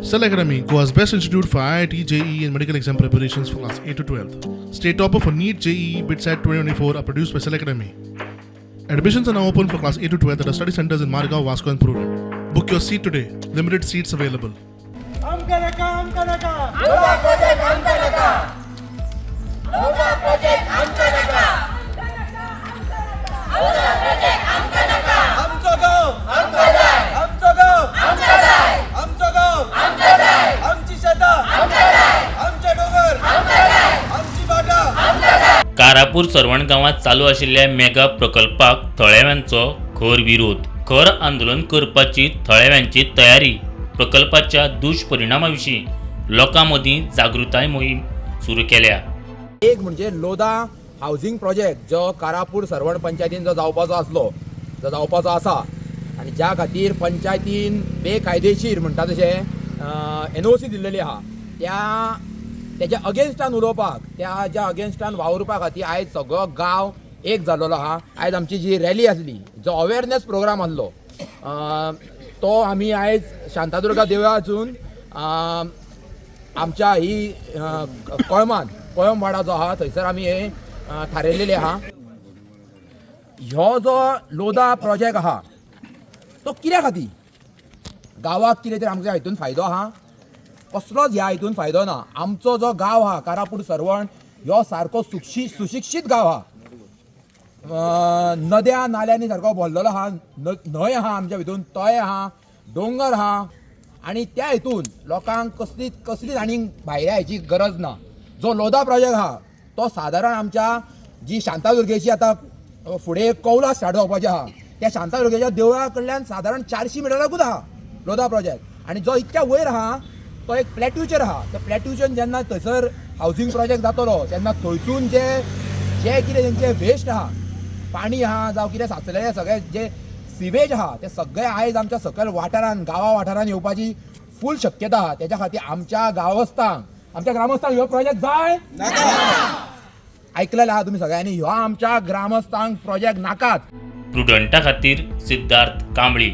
Cell Academy, Goa's best institute for IIT, JEE, and medical exam preparations for class 8 to 12. State topper for NEET, JEE, BITSAT 2024 are produced by Cell Academy. Admissions are now open for class 8 to 12 at our study centers in Margao, Vasco, and Prudent. Book your seat today. Limited seats available. आमकां नाका, आमकां नाका. Lodha project आमकां नाका. Lodha project आमकां नाका. Lodha project आमकां नाका. आमचो गांव आमकां जाय. आमचो गांव आमकां जाय. आमचो गांव. आमकां जाय. आमची शेतां. आमकां जाय. आमचे डोंगर. आमकां जाय. आमची भाटां. आमकां जाय. कारापूर सर्वण गांवांत चालू आशिल्ल्या मेगा प्रकल्पाक थळाव्यांचो खर विरोध. खर आंदोलन करपाची थळाव्यांची तयारी. प्रकल्पाच्या दुश्परिणामा विशीं लोकां मदीं जागृताय मोहीम सुरू केल्या. एक म्हणजे लोधा हावजींग प्रोजेक्ट जो कारापूर सर्वण पंचायतीन जो जावपाचो आसलो, जो जावपाचो आसा आनी ज्या खातीर पंचायतीन बेकायदेशीर म्हणटा तशें एनओसी दिल्लेली आहा, त्या तेज्या अगेन्स्टान उलोवपाक, त्या ज्या अगेन्स्टान वावुरपा खातीर आयज सगळो गांव एक जाल्लो आहा. आयज आमची जी रॅली आसली, जो अवेरनेस प्रोग्राम आसलो, तो आमी आयज शांतादुर्गा देवळासून आमच्या ही कळमान कळमवाडा जो आहा थंयसर आमी हे थारयलेले आहा. ह्यो जो लोधा प्रोजेक्ट आहा तो कित्या खातीर, गांवाक कितें तरी आमच्या हितून फायदो आहा? कसलोच ह्या हितून फायदो ना. आमचो जो गांव आहा कारापूर सर्वण, ह्यो सारको सुशिक्षीत गांव आहा. नद्या नाल्यांनी सारको भरलेलो आहा. न्हंय आहा आमच्या भितून, तळे आहा, दोंगर आहा आनी त्या हितून लोकांक कसलीच कसलीच आनीक भायल्या हाची गरज ना. जो लोधा प्रोजेक्ट आहा तो सादारण आमच्या जी शांतादुर्गेची आतां फुडें कौला स्टार्ट जावपाची आहा, त्या शांतादुर्गेच्या देवळा कडल्यान सादारण 400 मिटराकूच आहा लोधा प्रोजेक्ट. आनी जो इतक्या वयर आहा तो एक प्लॅट्यूचेर आहा. त्या प्लॅट्यूचेर जेन्ना थंयसर हावजींग प्रोजेक्ट जातलो तेन्ना थंयसून जे जे कितें तेंचे वेस्ट आहा, पाणी आहा जावं कितें साचलेलें सगळें जे सिवेज आहा, ते सगळें आयज आमच्या सकयल वाठारान, गांवा वाठारान येवपाची फूल शक्यता आहा. तेच्या खातीर आमच्या गांवस्थांक, आमच्या ग्रामस्थांक ह्यो प्रोजेक्ट जाय? आयकलेलें आहा तुमी सगळ्यांनी, ह्यो आमच्या ग्रामस्थांक प्रोजेक्ट नाकाच. प्रुडंटा खातीर सिद्धार्थ कांबळी.